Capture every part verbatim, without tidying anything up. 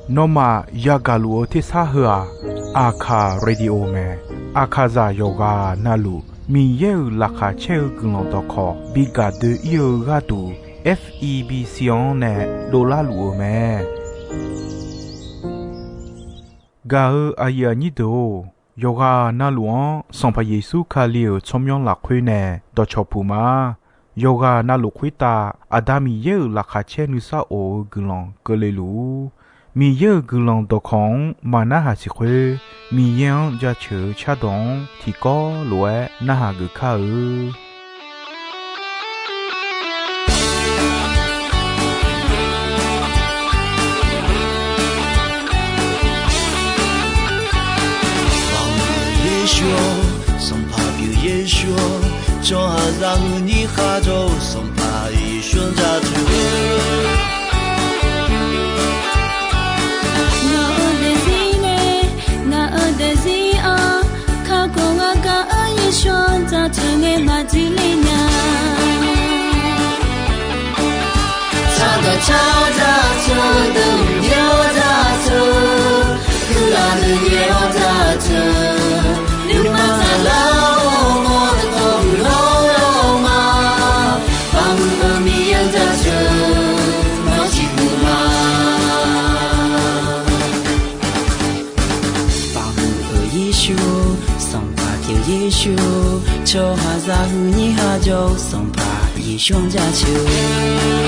Nawmaf yagaq luf-eu tersar heu-aq, Aqkaq Radio mae. Aqkaqzaq yawqghaq navluf Miqyaer-euq laqkhaq caer-eu guiqlanq dawqkawq bi gaq doe-ir-eu gharduq, F E B C-anr nae dovlar luf-eu mae. Gaq-eu aqyuif aqnyir deuq-or, yawqghaq navluf-anr Sanqpaq Yeqsur Kali-euq tsawrmyanr lafkhoer nae dawqcawq puq ma. Yawqghaq navluf khoertav Aqda Miqyaer-euq laqkhaq caer nuisar of-eu guiqlanq keuvle luf-ur. Miqyaer-euq guiqlanq dawqkawq-anr maq narhaq siq khoer, Miqyaer-anr jaceuq-eu cardawq-anr tiqkawv lof-aer narhaq geuf kar-eu. 耶稣，Sanqpaq pyeuf Yeqsur-or, tsawrhaqzaq huiqnyir kharjawr-eu Sanqpaq Yeqsur-anr jaceuq-eu. Ngaq-euq daefzir nae, ngaq-euq daefzir-anr kakhof-awr gaq-eu Yeqsur-anr jaceuq ngae maqdir le nya. Tsardawq tsar jaceuq, deuq mqbyaer-awr jaceuq, kuirlaf deuq yaer-awr jaceuq, nuima saflar-awr mawr dawqtawvluf lawr-awr ma. Baqhuiq-eu Miqyaer-anr jaceuq, nawr ciqhuiq ma. Baqhuiq-eu Yeqsur, Sanqpaq pyeuf Yeqsur, tsawrhaqzaq huiqnyir kharjawr-eu Sanqpaq Yeqsur-anr jaceuq-eu.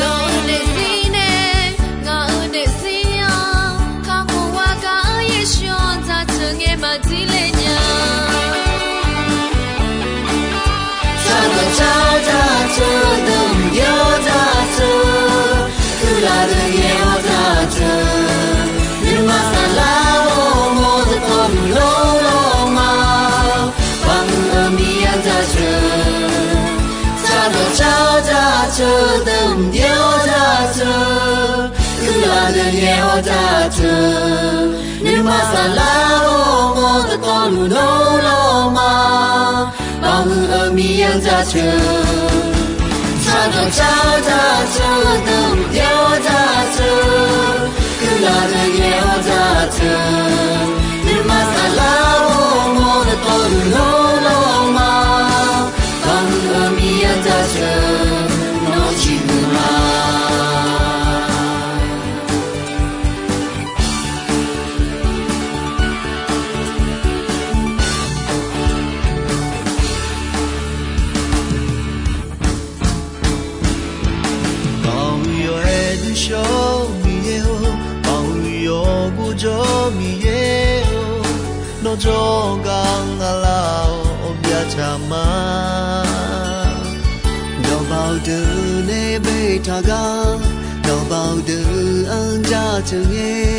Nawq-euq daefzir nae, ngaq-euq daefzir-anr kakhof-awr gaq-eu Yeqsur-anr jaceuq ngae maqdir le nya. Tsardawq tsar jaceuq, deuq mqbyaer-awr jaceuq, kuirlaf deuq yaer-awr jaceuq, nuima saflar-awr mawr dawqtawvluf lawr-awr ma. Baqhuiq-eu Miqyaer-anr jaceuq, tsardawq tsar jaceuq, deuq mqbyaer-awr jaceuq, kuirlaf deuq yaer-awr jaceuq, nuima saflar-awr mawr dawqtawvluf lawr-awr ma. Baqhuiq-eu Miqyaer-anr jaceuq, tsardawq tsar jaceuq, deuq mqbyaer-awr jaceuq, kuirlaf deuq yaer-awr jaceuq, nuima saflar-awr mawr dawqtawvluf lawr-awr ma. Baqhuiq-eu Miqyaer-anr jaceuq, nawr ciqhuiq ma. Baoq yawqha-aer duqshawr Miqyaer-or, baoq yawqha gojawr Miqyaer-or, nawr jawrgar ngar lar-awr byavtaq ma. Dawqbaoq deuq nae baetaq gar, dawqbaoq deuq-anr jaceuq ngae,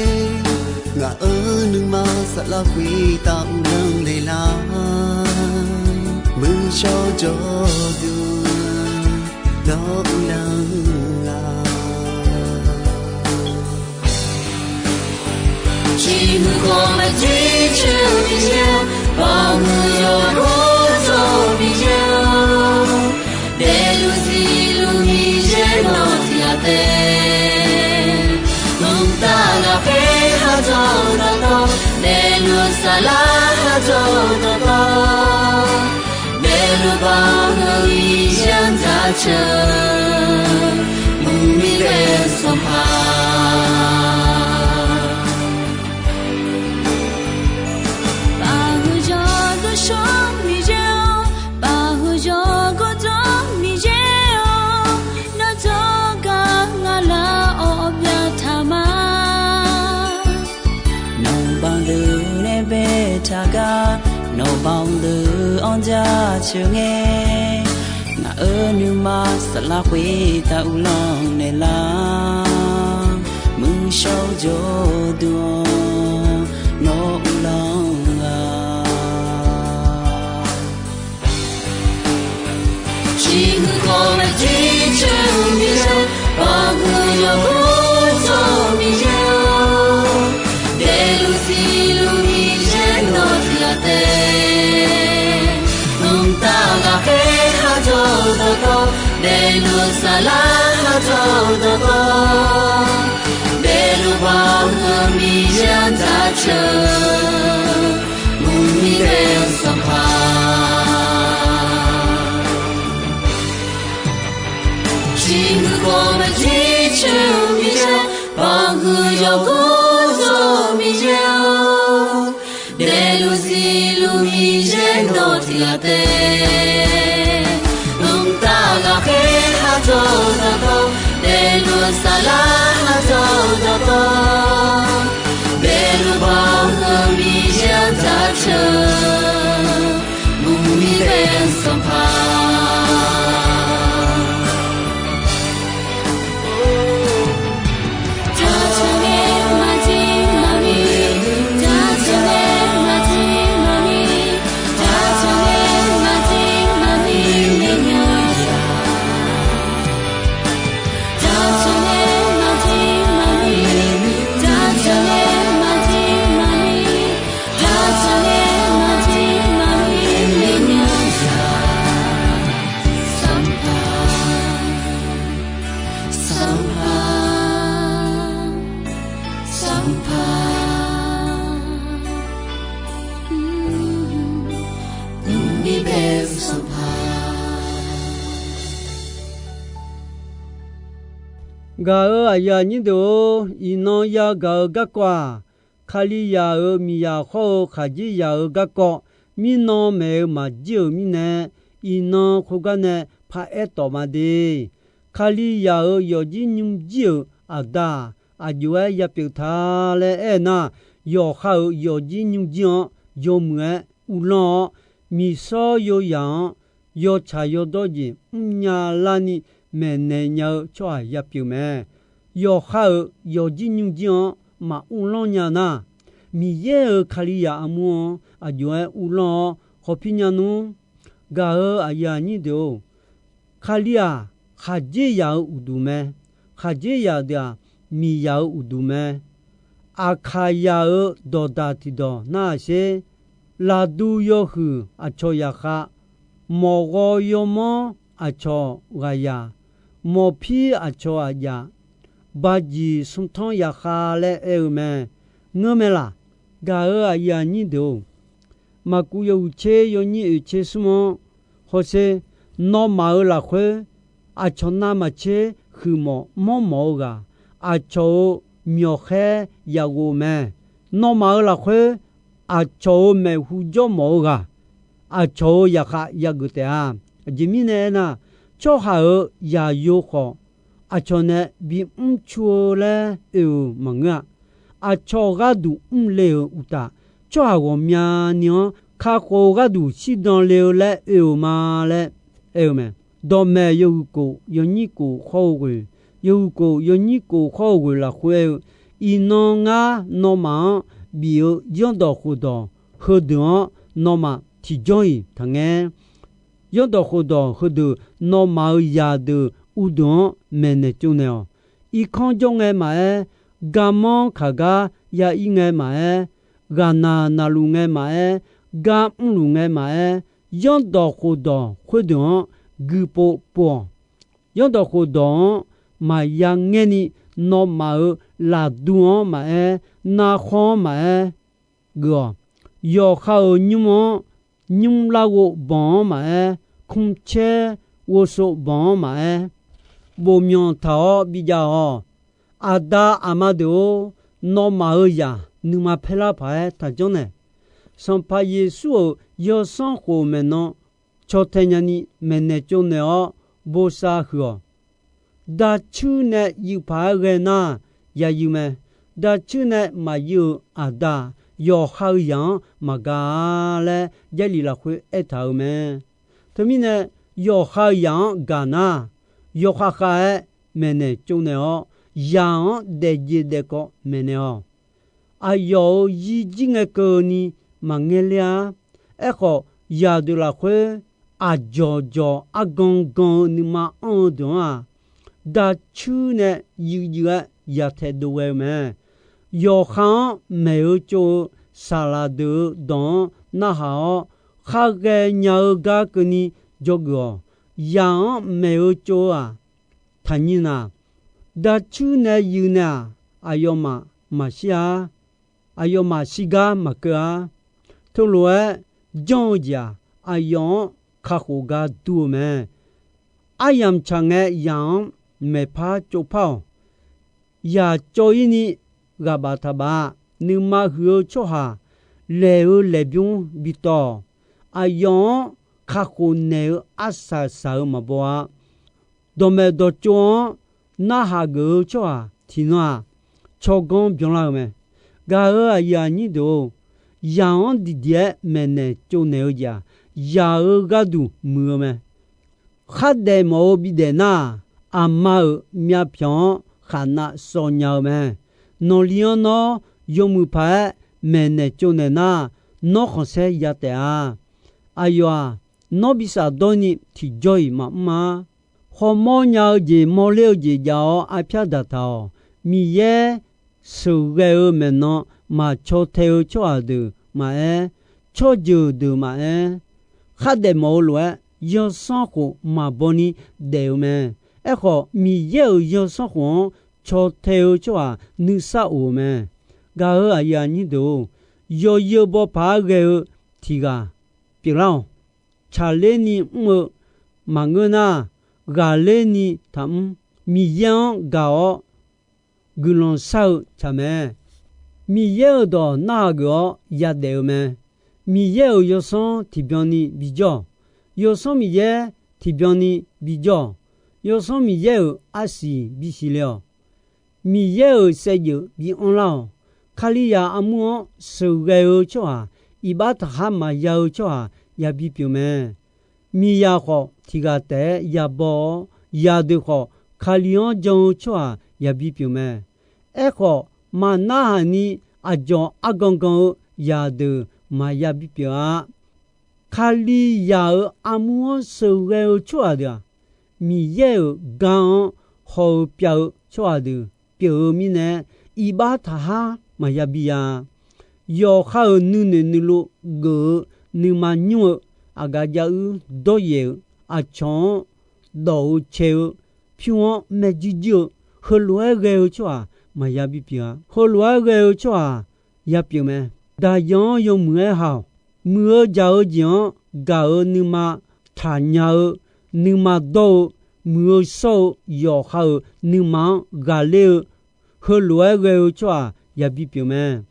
ngaq-euq nuima saflar khoertav uvlanr le lar. Muiqshawr jawrduq nawr uvlanr-a. Ciqhuiq khawf maqjir caer-eu Miqyaer-or, baoq yawqha gojawr-eu Miqyaer-or, daefluf zifluf Miqyaer nawq tiq ghaq taef. Mqtav lafkhoer kharjawr-eu dawqtawv, daefluf saflar kharjawr-eu dawqtawv, daefluf baoq-eu Miqyaer-anr jaceuq, mqmir ghae-eu Sanqpaq. Baoq yawqha gojawr Miqyaer-or, baoq yawqha gojawr Miqyaer-or, nawr jawrgar ngar lar-awr byavtaq ma. Nawq baoq deuq nae baetaq gar, nawq baoq deuq-anr jaceuq ngae, ngaq-euq nuima saflar khoertav uvlanr naeqlar. Muiqshawr jawrduq-awr nawr uvlanr-a. Ciqhuiq khawf maqjir caer-eu Miqyaer-or, baoq yawqha gojawr-eu Miqyaer-or, daefluf zifluf Miqyaer nawq tiq ghaq taef. Mqtav lafkhoer kharjawr-eu Daefluf saflar ha dawq dawqtawv, daefluf bawq-eu Miqyaer-anr jaceuq, mqmir bae-eu Sanqpaq. Ciqmuiq khawf maqjir ceuq-eu Miqyaer, bawqhuiq yawqghaq zawr-eu Miqyaer-or, daefluf zifluf Miqyaer nawq tiq ghaq taef. Mqtav ghaqkhaer ha dawq dawqtawv, daefluf saflar ha dawq dawqtawv, daefluf bawq-eu Miqyaer-anr jaceuq, mqmir bae-eu Sanqpaq. Sanqpaq, Sanqpaq, mqmir bae-eu Sanqpaq. Gaq-euq aqyuif aqnyir deuq-or, iqnan yagaq-eu garkawv-aq, Kalizaq-euq miqzaq hawr-eu khaqdzerzaq-euq garkawv, mirnan maeq-eu maqjir-euq mirnae, iqnan khoergar nae paraer tawf ma de. Kalizaq-euq yawqjir nymrjir-euq Aqda-aq, aqjox-aer yapyeuf ta laer aernar, yawqha-euq yawqjir nymrjir-anr yawmuiq-aer uvlanr-awr, miqsawr yawzaq-anr yawtsaq yawdawr jeq mrnya larni maeqnaeq nya-eu tsawrhaq yapyeuf mae. Yawqha-euq yawqjir nymrjir-anr maquvlanr nya nar, Miqyaer-euq Kalizaq armur-anr aqjox-aer uvlanr-awr hawpir nya nmr. Gaq-euq aqyuif aqnyir deuq-or, Kali-aq, khaqdzerzaq-euq uqduq mae. Khaqdzerzaq deuq-aq, miqzaq-euq uqduq mae. Aqkaqzaq-euq dawqdaq tiqdawq narhaq sher. Laqdu yawhuiq aqcawq zaqkhav, mawqghaw yawmanr aqcawq ghaqzaq, mawqpir aqcawq aqjaf, bajiq smrtanr zaqkhav laer aer-eu mae. Ngeur mae laq? Gaq-euq aqyuif aqnyir deuq-or, Maqkuv yawhuiq tser yawnyir oeq tser smr-anr hawsher, nawmaf-euq lafkhoer aqcawq navmaqtser huiqmawf mawrmawf-eu ghaq, aqcawq-euq myawqkhaer yaghov mae. Nawmaf-euq lafkhoer aqcawq-euq maeqhu jawrmawf-eu ghaq, aqcawq-euq zaqkhav yageuf taef-a. Aqjeq mirnae aernar, tsawrhaq-euq zaqyo khawf, aqcawq nae bimr cu-eu laer oe-euq maqngeur-a. Aqcawq gharduq mrle-euq uqtaf, tsawrhaq ghawqmyani-anr kakhof-eu gharduq shirdan le-eu laer oe-euq ma laer aer-eu mae. Dawqmaeq yawhuiq kof yawnyir kof khawr-eu ghoeq, yawhuiq kof yawnyir kof khawr-eu ghoeq lafkhoer aer-eu, iqnan ngar nawmaf-anr bif-eu zanrdawq khofdawq heudeuq-anr nawmaf tiqjawr-iq taqngaer. Zanrdawq khofdawq heudeuq nawmaf-euq zaqdeuq uvdeuq-anr maeqnaeq tsovnaeq-awq. Irkanr jawr ngae maqaer, garmanr kaq gar ya ir ngae maqaer, ghaqnaq naqluf ngae maqaer, gar mrluf ngae maqaer, zanrdawq khofdawq khoerdeuq-anr guipov pov-awq. Zanrdawq khofdawq-anr maqya ngaerni nawmaf-euq lafdu-anr maqaer, narkhawr-anr maqaer geuf-awq. Yawqha-euq nymr-anr, nymr larghov banq-anr maqaer, kmrcaer ghovsov banq-anr maqaer, bofmyanq taq-awr bijav-awq. Aqda aqma deuq-or, nawmaf-euq zaq nuima paerlar paq-aer taqjanr naeq. Sanqpaq Yeqsur-euq yawsanr khof maeqnan caw tae nyani maeqnaeq tsovnaeq-awr bosav huiq-awq. Dacuir nae yuif paq-aer ghae nar, ya yuif mae. Dacuir nae maqyuif-euq aqda, yawqha-euq zaq-anr maqgaq-a laer Jarlif lafkhoer aertaq-euq mae. Teumirnae, yawqha-euq zaq-anr gaq nar, yawkhav khav-aer maeqnaeq tsovnaeq-awr, zaq-anr daefjeq daefkawv maeqnaeq-awq. Aqyawf-euq zir jir ngae keuvni maqngae ler-a. Aerkhawf, zaqdeuq lafkhoer aqdzawq dzawq argan gan-eu nuima anr-eu deuq-anr-aq, dacuir nae yuif yuif-aer yataeq dov ghae-eu mae. Yawqha-anr maeq-eu tsov-eu saqlaq deuq-euq dawq-anr narhaq-awr, khar ghaenya-eu gar keuvni dzawgeuf-awq. Zaq-anr maeq-eu tsov-eu-aq, taqnyir na. Dacuir nae yuif naeq-aq, aqyawfmaf maqshir-a. Aqyawfmaf shirgar maqkeuv-a. Teulof-aer janr-eu jeq-aq, aqyawf-anr kakhof gar dur-eu mae. Aryamq tsaq ngae, zaq-anr maeqpar tsovpar-awq. Zaq cawv-ir ni ghaq baf taq baf-a. Nuima huiq-eu tsawrhaq laeq-eu laeqbymr bitawv-awq. Aqyawf-anr kakhof naeq-eu arsaq saq-eu maqbaw-a. Dawqmaeq dawqtsov-anr narhaq geuf-eu tsawrhaq tiqnan-aq, tsawrganr byanlar-eu mae. Gaq-euq aqyuif aqnyir deuq-or, zaq-anr diqdiq-aer maeqnaeq tsovnaeq-eu jeq-aq, zaq-eu gharduq muiq-eu mae. Khardaef mawf-eu bidaef nar-aq, aqma-euq myavpyawq-anr khaqnav sawv nya-eu mae. Nawqli-anr nawr yawmuiq paq-aer maeqnaeq tsovnaeq nar, nawr khanqsaer ya taef-a. Aqyawf-aq, nawr bi shafdawr ni tiqjawr-iq maqmr-a. Hawmawr nya-eu jeq mawrler-eu jeq jav-awr arpyar daqtaq-awq. Miqyaer sheuqghae-eu maeqnan maqcaw tae-eu tsawrhaq deuq maqaer, tsawrjeuq deuq maqaer, khardaef mawf-eu lof-aer, yawsanr khof maqbaw ni daef-eu mae. Aerkhawf, Miqyaer-euq yawsanr khof-anr caw tae-eu tsawrhaq nuisar of-eu mae. Gaq-euq aqyuif aqnyir deuq-or, yawzeu baw paq-aer ghae-eu tiq ghaq pyeuflar-awq. Tsaqler ni mr-eu maqngeur nar, ghaqler ni taqmr. Miqyaer-anr gaq-awr guiqlanq shar-eu tsaq mae. Miqyaer-euq dawq narhaq geuf-awr yadaef-eu mae. Miqyaer-euq yawsanr tiqbyan ni bijawr-awq. Yawsanr Miqyaer tiqbyan ni bijawr-awq. Yawsanr Miqyaer-euq arsiq bisiq le-awq. Miqyaer-euq saevdzeuf bi anrlar-awq. Kalizaq armur-anr sheuqghae-eu tsawrhaq, iqbax taqkhar maqya-eu tsawrhaq yabi pyeuf mae. Miqzaq khawf tiq ghaq taef-aer yabaw-awr, zaqdeuq khawf Kali-anr jan-eu tsawrhaq yabi pyeuf mae. Aerkhawf, maqnarhaq ni aqdzawq argan gan-eu zaqdeuq maqya bipyeuf-a. Kalizaq-euq armur-anr sheuqghae-eu tsawrhaq deuq-aq, Miqyaer-euq gar-anr haw-eu pyav-eu tsawrhaq deuq pyeuf-eu mirnae, iqbax taqhar maqya bi-a. Yawqha-euq nuinoeq nuilov geuf-eu nuima nymr-eu, aqgaf jav uir dawryaef-eu, aqcawq-anr dawq-eu cae-eu, pyur-anr maerjuir juir-eu, heulof-aer ghae-eu tsawrhaq maqya bipyeuf-a. Heulof-aer ghae-eu tsawrhaq yapyeuf mae. Daqyan-anr yawmuiq-aer ha-awq. Muiq-eu jaq-eu jeq-anr gaq-eu nuima taqnya-eu, nuima dawr-eu, muiq-eu shawr-eu yawqha-euq nuima-anr ghaqler-eu, heulof-aer ghae-eu tsawrhaq yabi pyeuf mae.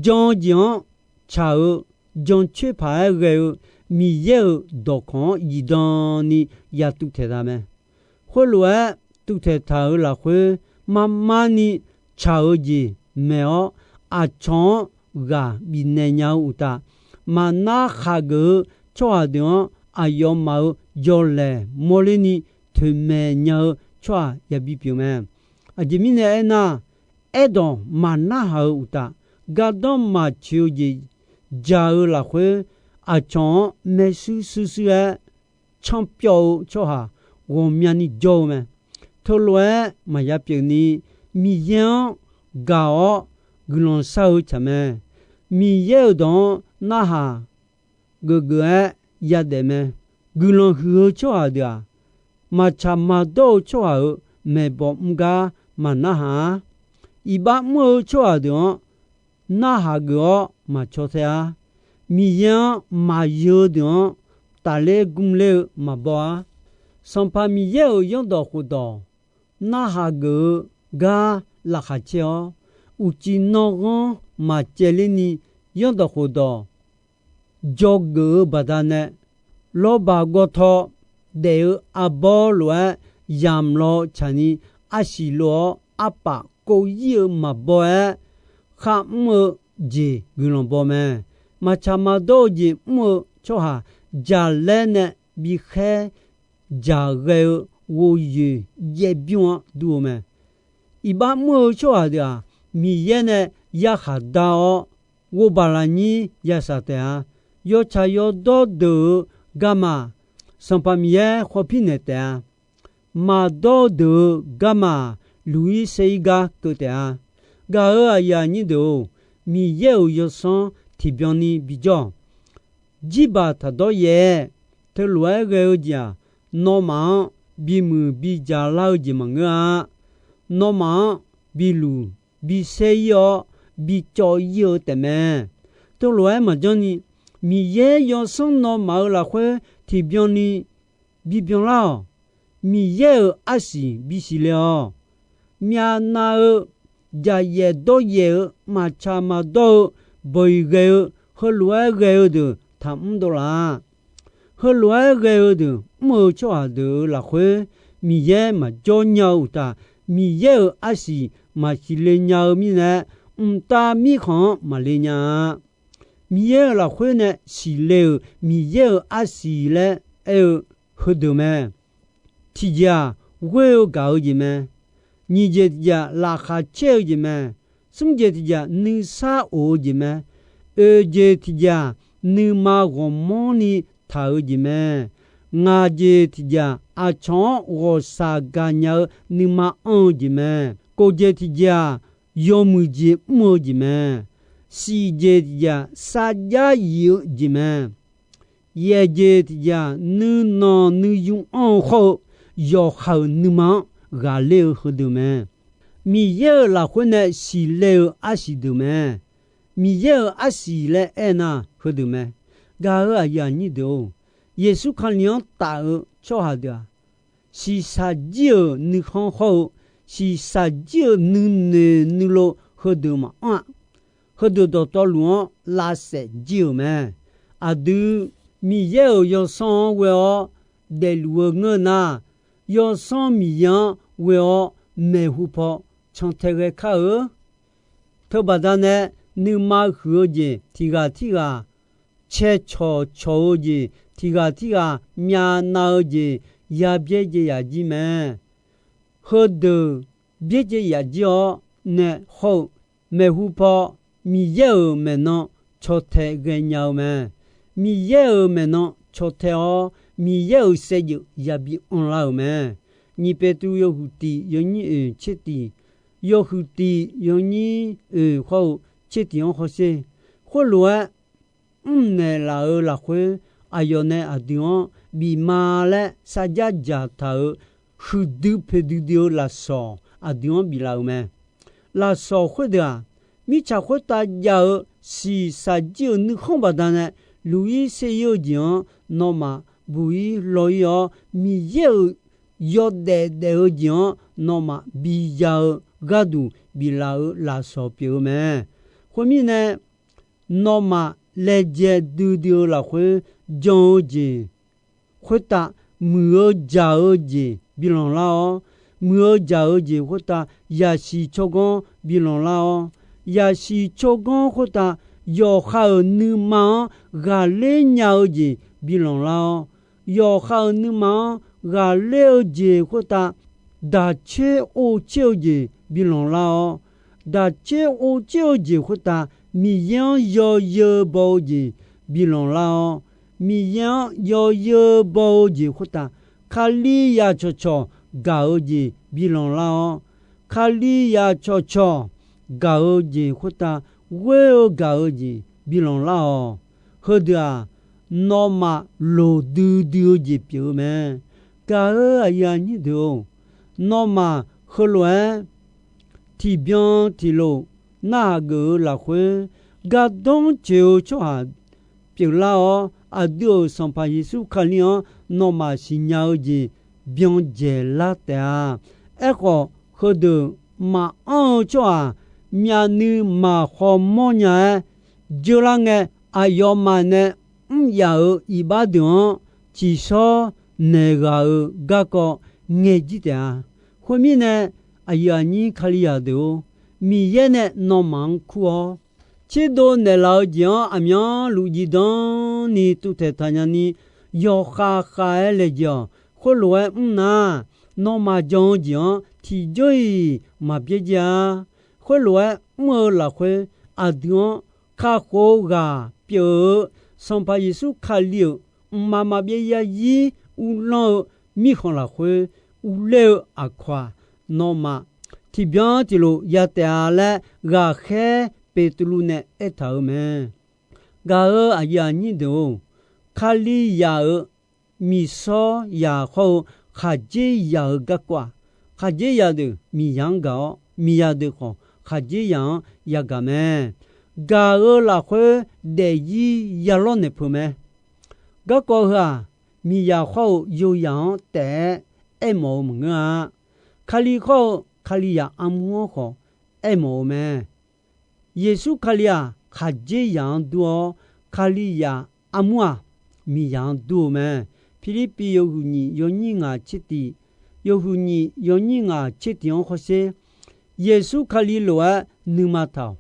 Jan-eu jeq-anr tsaq-eu, jancoer paq-aer ghae-eu, Miqyaer-euq dawqkawq-anr zifdan ni ya tuvtaeq taq mae. Khoerlof-aer tuvtaeq taq-euq lafkhoer, marmar ni tsaq-eu jeq maeq-awr, aqcawq-anr ghaq bifnaeq nya-eu uqtaf, maqnar khaqgeuf-eu tsawrhaq deuq-anr aqyawfmaf-euq jawrlaeq mawrler ni toeqmaeq nya-eu tsawrhaq yabi pyeuf mae. Aqjeq mirnae aernar, aerdawq maqnarhaq-eu uqtaf, gardanr maqtsoeq-eu jeq jaq-eu lafkhoer, aqcawq-anr maershuir shuir shuir-aer canpyawv-eu tsawrhaq ghawqmyani jawr-eu mae. Teulof-aer maqya pyeuf ni, Miqyaer-anr gaq-awr guiqlanq shar-eu tsaq mae. Miqyaer-euq dawq-anr narhaq geufgeuf-aer yadaef mae. Guiqlanq huiq-eu tsawrhaq deuq-aq, maqtsaq maqdawr-eu tsawrhaq-euq maeqbawq mr gar maqnarhaq-ar. Iqbax mr-eu tsawrhaq deuq-anr narhaq geuf-awr maqcaw tae-ar. Miqyaer-anr maqyeu-eu deuq-anr tafler gmr ler-eu maqbaw-ar. Sanqpaq Miqyaer-euq zanrdawq khofdawq narhaq geuf-eu gar laqkhaq caer-awr, uqcif nanrghanr maqcaevler ni zanrdawq khofdawq dzawgeuf-eu baqdanae, lawrbaq gawtaw daef-eu arbawr lof-aer yamq law tsaq ni, arsiq lof-awr arpaf kov ir-eu maqbaw-aer, kharmr-eu jeq guiqlanq baw mae. Maqtsaq maqdawr-eu jeq mr-eu tsawrhaq jaqlaer nae bikhaer dzaq ghae-eu ghovyoeq jaev bymr-anr dur-eu mae. Iqbax mr-eu tsawrhaq deuq-aq, Miqyaer nae yarkhaq dar-awr, ghovbaq lafnyir yashaq taef-a. Yawtsaq yawdawr deuq-euq garma-aq, Sanqpaq Miqyaer khawpir naeq taef-a. Maqdawr-eu deuq-euq garma-aq, luq-ir saer-ir gar keuv taef-a. Gaq-euq aqyuif aqnyir deuq-or, Miqyaer-euq yawsanr tiqbyan ni bijawr-awq. Jirbaq taqdawr yaef-aer, teulof-aer ghae-eu jeq-aq, nawmaf-anr bimuiq bidzaq lar-eu jeq maqngeur-a. Nawmaf-anr biluq bisaer ir-awr bicawv ir-eu taefmae. Teulof-aer maqjanr ni, Miqyaer yawsanr nawmaf-euq lafkhoer tiqbyan ni bibyan lar-awq. Miqyaer-euq arsiq bisiq le-awq. Myavnav-eu, jaqyaef dawryaef-eu, maqtsaq maqdawr-eu, bawq-iq ghae-eu, heulof-aer ghae-eu deuq taqmr dovlaf-a. Heulof-aer ghae-eu deuq mr-eu tsawrhaq deuq-euq lafkhoer Miqyaer maqjawr nya-eu uqtaf, Miqyaer-euq arsiq maqsiq le nya-eu mirnae, mqtav mirkhanq-anr maqle nya-a. Miqyaer-euq lafkhoer nae siqle-euq Miqyaer-euq arsiq laer aer-eu heudeuq mae. Tiqjeq-aq, ghoer-eu gaq-eu jeq mae. Nyiq jeq tiqjeq-aq, laqkhaq caer-eu jeq mae. Smr jeq tiqjeq-aq, nuisar of-eu jeq mae. Oeq jeq tiqjeq-aq, nuima ghawqmanrni taq-eu jeq mae. Ngaq jeq tiqjeq-aq, aqcawq-anr ghawqshaq gaqnya-eu nuima anr-eu jeq mae. Kof jeq tiqjeq-aq, yawmuiq jeq mr-eu jeq mae. Siq jeq tiqjeq-aq, sarjax yif-eu jeq mae. Yaef jeq tiqjeq-aq, nuinanq nuiyu anr-eu khawr-eu, yawqha-euq nuima-anr ghaqler-eu heudeuq mae. Miqyaer-euq lafkhoer nae siqle-eu arsiq deuq mae. Miqyaer-euq arsiq laer aernar, heudeuq mae. Gaq-euq aqyuif aqnyir deuq-or, Yeqsur Kali-anr taf-eu tsawrhaq deuq-aq, shiqshaq jir-euq nuikhanr hawr-eu, shiqshaq jir-euq nuinoeq nuilov heudeuq maqanr-a. Heudeuq dawqtawvluf-anr lavsaef jir-euq mae. Aqdui, Miqyaer-euq yawsanr-anr ghoe-awr daefluf-eu ngeur nar, yawsanr Miqyaer-anr ghoe-awr maeqhu paw cantae ghae kar-eu. Teubaqda nae nuima huiq-eu jeq tiq ghaq tirghaq cae cawq cawq-eu jeq, tiq ghaq tirghaq myavnav-eu jeq, ya byaerdzae yaf jir mae. Heudeuq byaerdzae yaf jir-awr nae hawr-eu, maeqhu paw Miqyaer-euq maeqnan caw tae ghaenya-eu mae. Miqyaer-euq maeqnan caw tae-awr, Miqyaer-euq saevdzeuf yabi anrlar-euq mae. Nyiq Beqtuvluv yawhuiq tiq yawnyir oeq tser tiq, yawhuiq tiq yawnyir oeq hawr-eu tser tiq-anr hawsher. Khoerlof-aer, mrnaeq laf-euq lafkhoer, aqyawf nae aqdui-anr bif ma laer sarjax dzaqtaq-euq huiqdui poeqdui dui-eu lafsawq aqdui-anr biflaf-euq mae. Lafsawq khoerdeuq-aq, mirtsaq khoertav jav-eu shiqshaq jir-euq nuikhanr baqdanae luq-ir ser-ir-eu jeq-anr nawmaf buq-ir law-ir-awr, Miqyaer-euq yawdaef daef-eu jeq-anr nawmaf biya-eu gharduq biflaf-euq lafsawq pyeuf-eu mae. Khoermirnae, nawmaf laejae duidui-eu lafkhoer jan-eu jeq khoertav muiq-eu jaq-eu jeq bilanq lar-awr, muiq-eu jaq-eu jeq khoertav yasiq tsawrganr bilanq lar-awr, yasiq tsawrganr khoertav yawqha-euq nuima-anr ghaqler nya-eu jeq bilanq lar-awr, yawqha-euq nuima-anr ghaqler-eu jeq khoertav daq coer or coer-eu jeq bilanq lar-awr, daq coer or coer-eu jeq khoertav Miqyaer-anr yawzeu baw-eu jeq bilanq lar-awr, Miqyaer-anr yawzeu baw-eu jeq khoertav Kalizaq cawqcawq gaq-eu jeq bilanq lar-awr, Kalizaq cawqcawq gaq-eu jeq khoertav ghoer-eu gaq-eu jeq bilanq lar-awq. Heudeuq-aq, nawmaf loqdui dui-eu jeq pyeuf-eu mae. Gaq-euq aqyuif aqnyir deuq-or, nawmaf heulof-aer tiqbyan tiqlof narhaq geuf-eu lafkhoer, gardanr coeq-eu tsawrhaq pyeuflar-awr, aqdui-euq Sanqpaq Yeqsur Kali-anr nawmaf siqnya-eu jeq byan dzaeqlar taef-a. Aerkhawf, heudeuq maqanr-eu tsawrhaq myavnuiv maqkhawmawr nya-aer jeular ngae, aqyawfmaf nae mr yaf-euq iqbax deuq-anr ciqshawr naeq ghaq-euq garkawv ngaejir taef-a. Khoermirnae, aqyuif aqnyir Kalizaq deuq-or, Miqyaer nae nawmaf-anr kur-awr, tserdov naeqlaf-eu jeq-anr aqmyanluf zifdan ni tuvtaeq taqnya ni, yawkhav khav-aer laejae-awq. Khoerlof-aer mr nar, nawmaf jan-eu jeq-anr tiqjawr-iq maq byaerdzae-a. Khoerlof-aer mr-eu lafkhoer, aqdui-anr kakhof-eu ghaq pyeuf-eu Sanqpaq Yeqsur Kali-euq mqmaq maqbyav zarzir uvlanr-eu mirkhanq lafkhoer, uvler-eu aqkawq-aq, nawmaf tiqbyan tiqlof ya taef-a laer, ghaqkhaer Beqtuvluv nae aertaq-euq mae. Gaq-euq aqyuif aqnyir deuq-or, Kalizaq-euq miqshawr yaq hawr-eu khaqdzerzaq-euq garkawv-aq, khaqdzerzaq deuq miqzaq-anr gaq-awr, miqzaq deuq khawf khaqdzerzaq-anr yagaq mae. Gaq-eu lafkhoer daefzir yalawr naeq peuq mae. Garkawv heu-aq, miqzaq khawr-eu yozaq-anr taef-aer aermawf-eu maqngeur-a. Kali khawr-eu Kalizaq armur-anr khawf aermawf-eu mae. Yeqsur Kali-aq, khaqdzerzaq-anr dur-awr, Kalizaq armur-aq, miqzaq-anr dur-eu mae. Pirlirpiv yawhuiq nyiq yawnyir ngaq tser tiq, yawhuiq nyiq yawnyir ngaq tser tiq-anr hawsher. Yeqsur Kali lof-aer nuima taq-awq.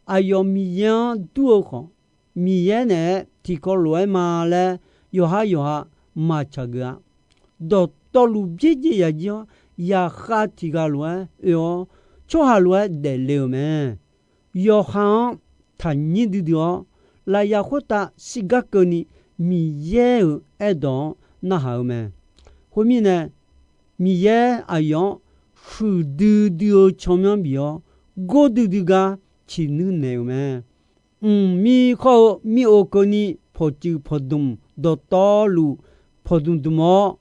Aqyawf Miqyaer-anr dur-eu khawf, Miqyaer naeq-aer tiqkawv lof-aer ma laer yawqhar yawqha maqtsaq geuf-a. Dawqtawvluf byaerdzae yaqjir-awr, zaqkhav tiq ghaq lof-aer oe-awr, tsawrhaq lof-aer daefle-euq mae. Yawqha-anr taqnyir duidui-awr, lafyaq khoertav shirgar keuvni Miqyaer-euq aerdawq-anr narhaq-eu mae. Khoermirnae, Miqyaer aqyawf-anr huiqdui dui-eu tsawrmyanr bif-awr, gordui dui gar ciqnuir naeq-euq mae. Mqmir khawr-eu mir-or keuvni pawqtsuif pawqdmq dawqtawvluf pawqdmq dmq-awr,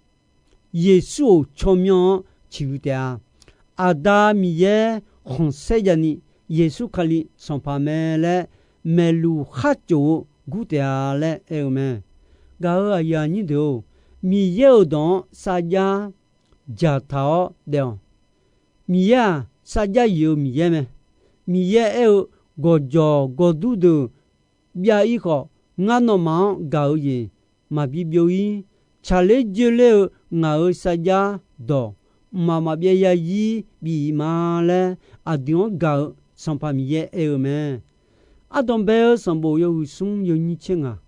Yeqsur-euq tsawrmyanr-anr ciqhuiq taef-a. Aqda Miqyaer khanqsaer javni, Yeqsur Kali Sanqpaq mae laer maeqluq khar tsof-eu gur taef-a laer aer-eu mae. Gaq-euq aqyuif aqnyir deuq-or, Miqyaer-euq dawq-anr sarjax dzaqtaq-awr daef-awq. Miqyaer-aq, sarjax yif-eu Miqyaer mae. Miqyaer aer-eu, Gawqjawq gawqdur deuq byav-ir khawf, ngar nawmaf-anr gaq-eu jeq maqbi byov-ir. Tsaqler dzoerler-eu ngaq-euq sarjax dawq, mqmaq maqbyav yazir bif-iq ma laer, aqdui-anr gaq-eu Sanqpaq Miqyaer aer-eu mae. Ardanqbae-eu sanqbof yawhuiq smr yawnyir tser ngaq,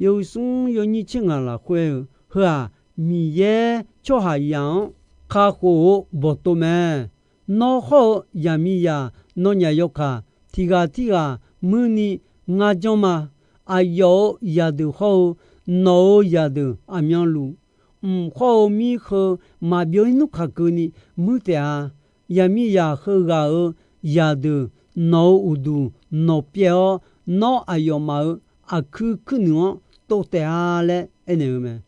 yawhuiq smr yawnyir tser ngaq lafkhoer-eu heu-aq, Miqyaer tsawrhaqzaq-anr kakhof-eu bawqtov mae. Nawr hawr-eu zaqmiqzaq nawnyaf yawkaq tiq ghaq tirghaq muirni ngar janr ma. Aqyawf-euq zaqdeuq hawr-eu nawq-euq zaqdeuq aqmyanluf, mq hawr-eu mir heu maqbyov-ir nmr kaq keuvni muir taef-a. Zaqmiqzaq heughaq-euq zaqdeuq nawq-euq uqduq nawq pyaev-awr, nawr aqyawfmaf-euq aqkuir kuirnuiq-anr tov taef-a laer aernaeq-eu mae.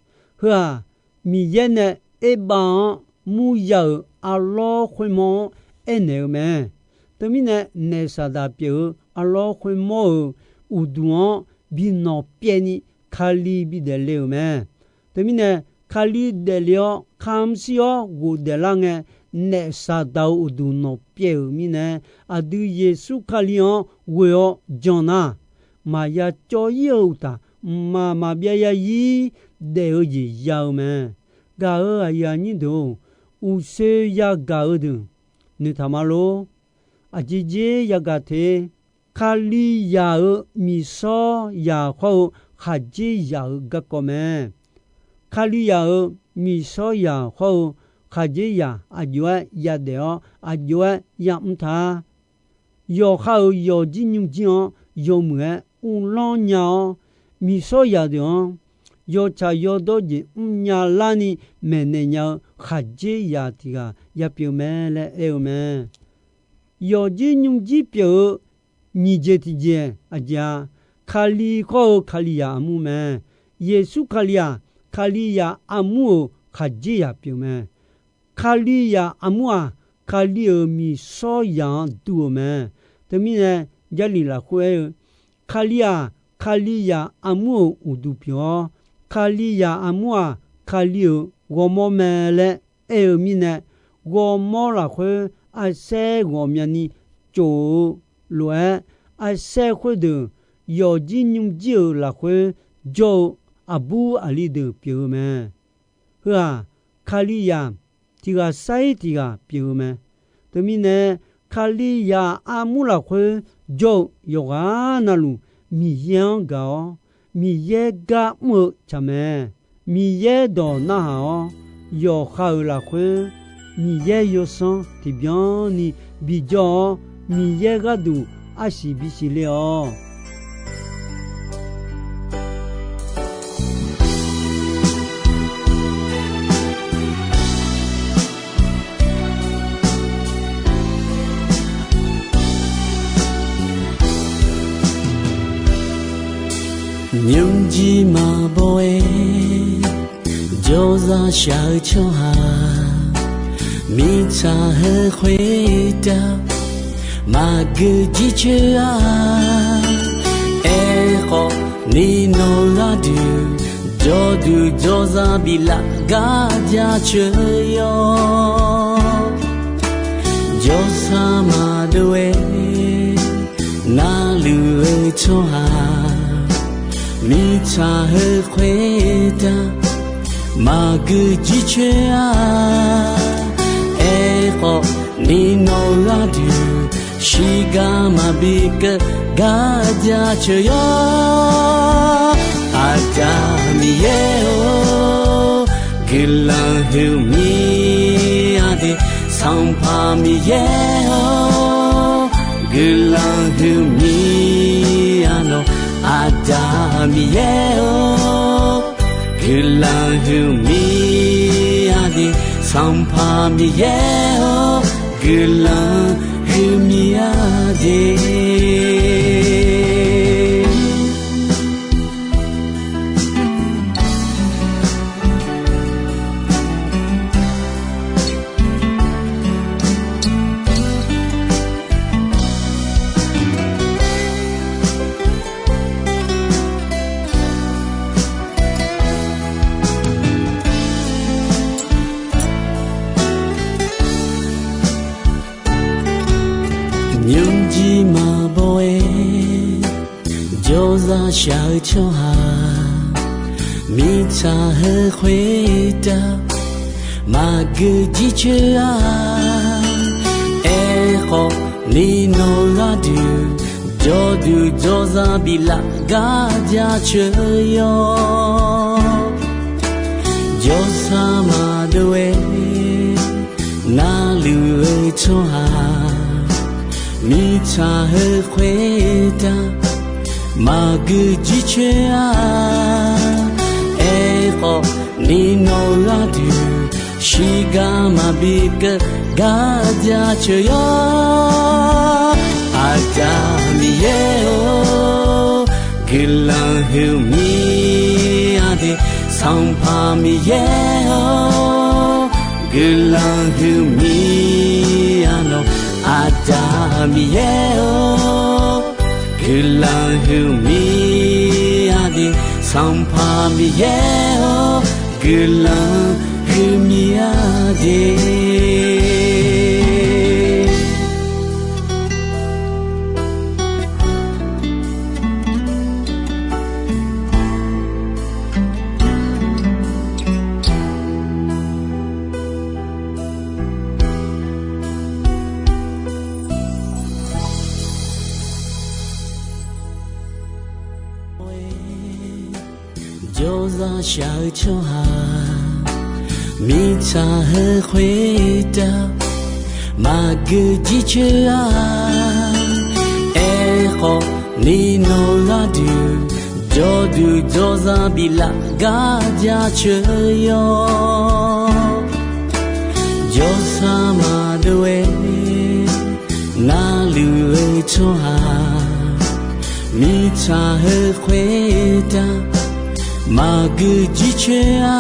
Heu-aq, Miqyaer nae Erbav-anr murya-euq arlawr khoermawr-anr aernaeq-eu mae. Teumirnae, naef Saqdaq pyeuf-eu arlawr khoermawr-euq uqduq-anr bi nawq pyaevni Kali bi daefle-euq mae. Teumirnae, Kali daefle-awr kamq shir-awr ghofdaef lar ngae, naef Saqdaq-euq uqduq nawq pyaev-euq mirnae, aqdui Yeqsur Kali-anr ghoe-awr jan nar, maqya cawv-ir-eu uqtaf, mqmaq maqbyav yazir daef-eu jeq ya-eu mae. Gaq-euq aqyuif aqnyir deuq-or, uqshoe yagaq-eu deuq noeqtaq ma lor. Aqjeq jeq yagaq te. Kalizaq-euq miqshawr zaq hawr-eu khaqdzerzaq-euq garkawv mae. Kalizaq-euq miqshawr zaq hawr-eu khaqdzerzaq aqjox-aer yadaef-awr, aqjox-aer yamr ta. Yawqha-euq yawqjir nymrjir-anr yawmuiq-aer uvlanr nya-awr, miqshawr zaq deuq-anr yawtsaq yawdawr jeq mrnya larni maeqnaeq nya-eu khaqdzerzaq tiq ghaq ya pyeuf mae laer aer-eu mae. Yawqjir nymrjir pyeuf-eu nyiq jeq tiq jeq aqjeq-a, Kali hawr-eu Kalizaq armur mae. Yeqsur Kali-aq, Kalizaq armur-euq khaqdzerzaq pyeuf mae. Kalizaq armur-aq, Kali-euq miqshawr zaq-anr dur-eu mae. Teumirnae, Jarlif lafkhoer aer-eu, Kali-aq, Kalizaq armur-euq uqduq pyeuf-awr, Kalizaq armur-aq, Kali-euq ghawrmawr mae laer aer-eu mirnae, ghawrmawr lafkhoer arsaer ghawqmyani tsof-eu lof-aer, arsaer khoerdeuq yawqjir nymrjir-euq lafkhoer jawr-eu aqbur aqli deuq pyeuf-eu mae. Heu-aq, Kalizaq tiq ghaq sar-ir tiq ghaq pyeuf-eu mae. Teumirnae, Kalizaq armur lafkhoer jawr-eu yawqghaq navluf Miqyaer-anr gaq-awr, Miqyaer gar mr-eu tsaq mae. Miqyaer dawq narhaq-awr, yawqha-euq lafkhoer Miqyaer yawsanr tiqbyan ni bijawr-awr, Miqyaer gharduq arsiq bisiq le-awq. Nymrjir maqbaw-aer Jawrzaq shaq-eu tsawrhaq, mirtsaq heu khoertav maqgeu jircoer-a. Aerkhawf, ni nawq-eu gharduq jawrduq jawrzaq biflaf gar jaceuq-eu yawr. Jawrsar maqdov-aer narluf-eu tsawrhaq, mirtsaq heu khoertav maqgeu jircoer-a. Aerkhawf, ni nawq-eu gharduq shiqgar maqbi keuv gar jaceuq yawr. Aqda Miqyaer-or, guiqlanq huiqmir-a de. Sanqpaq Miqyaer-or, guiqlanq huiqmir-a nawq. Aqda Miqyaer-or, guiqlanq huiqmir-a de. Sanqpaq Miqyaer-or, guiqlanq huiqmir-a de. Nymrjir maqbaw-aer jawrzaq shaq-eu tsawrhaq, mirtsaq heu khoertav maqgeu jircoer-a. Aerkhawf, ni nawq-eu gharduq jawrduq jawrzaq biflaf gar jaceuq-eu yawr. Jawrsar maqdov-aer narluf-eu tsawrhaq, mirtsaq heu khoertav maqgeu jircoer-a. Aerkhawf, ni nawq-eu gharduq shiqgar maqbi keuv gar jaceuq yawr. Aqda Miqyaer-or, guiqlanq huiqmir-a de. Sanqpaq Miqyaer-or, guiqlanq huiqmir-a nawq. Aqda Miqyaer-or, guiqlanq huiqmir-a de. Sanqpaq Miqyaer-or, guiqlanq huiqmir-a de. Jawrzaq shaq-eu tsawrhaq, mirtsaq heu khoertav maqgeu jircoer-a. Aerkhawf, ni nawq-eu gharduq jawrduq jawrzaq biflaf gar jaceuq yawr. Jawrsar maqdov-aer narluf-eu tsawrhaq, mirtsaq heu khoertav maqgeu jircoer-a.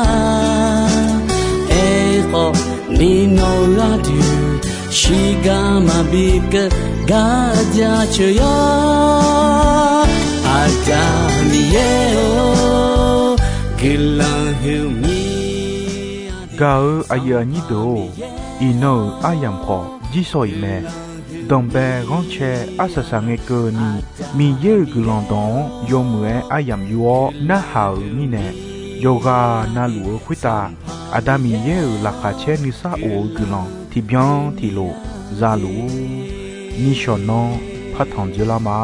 Aerkhawf, ni nawq-eu gharduq shiqgar maqbi keuv gar jaceuq yawr. Aqda Miqyaer-or, guiqlanq huiqmir-a de. Gaq-eu aqyuif aqnyir deuq-or, iqnan-euq aryamq khawf jirsawq iq mae. Danqbae ghanrcae arsaq saq ngae keuvni, Miqyaer-euq guiqlanq dawq-anr yawmuiq-aer aryamq yur-awr narhaq-euq mirnae, yawqghaq navluf-eu khoertav Aqda Miqyaer-euq laqkhaq caer nuisar of-eu guiqlanq tiqbyan tiqlof za luf-ur. Nishawq nanr partanq dzoerlar ma.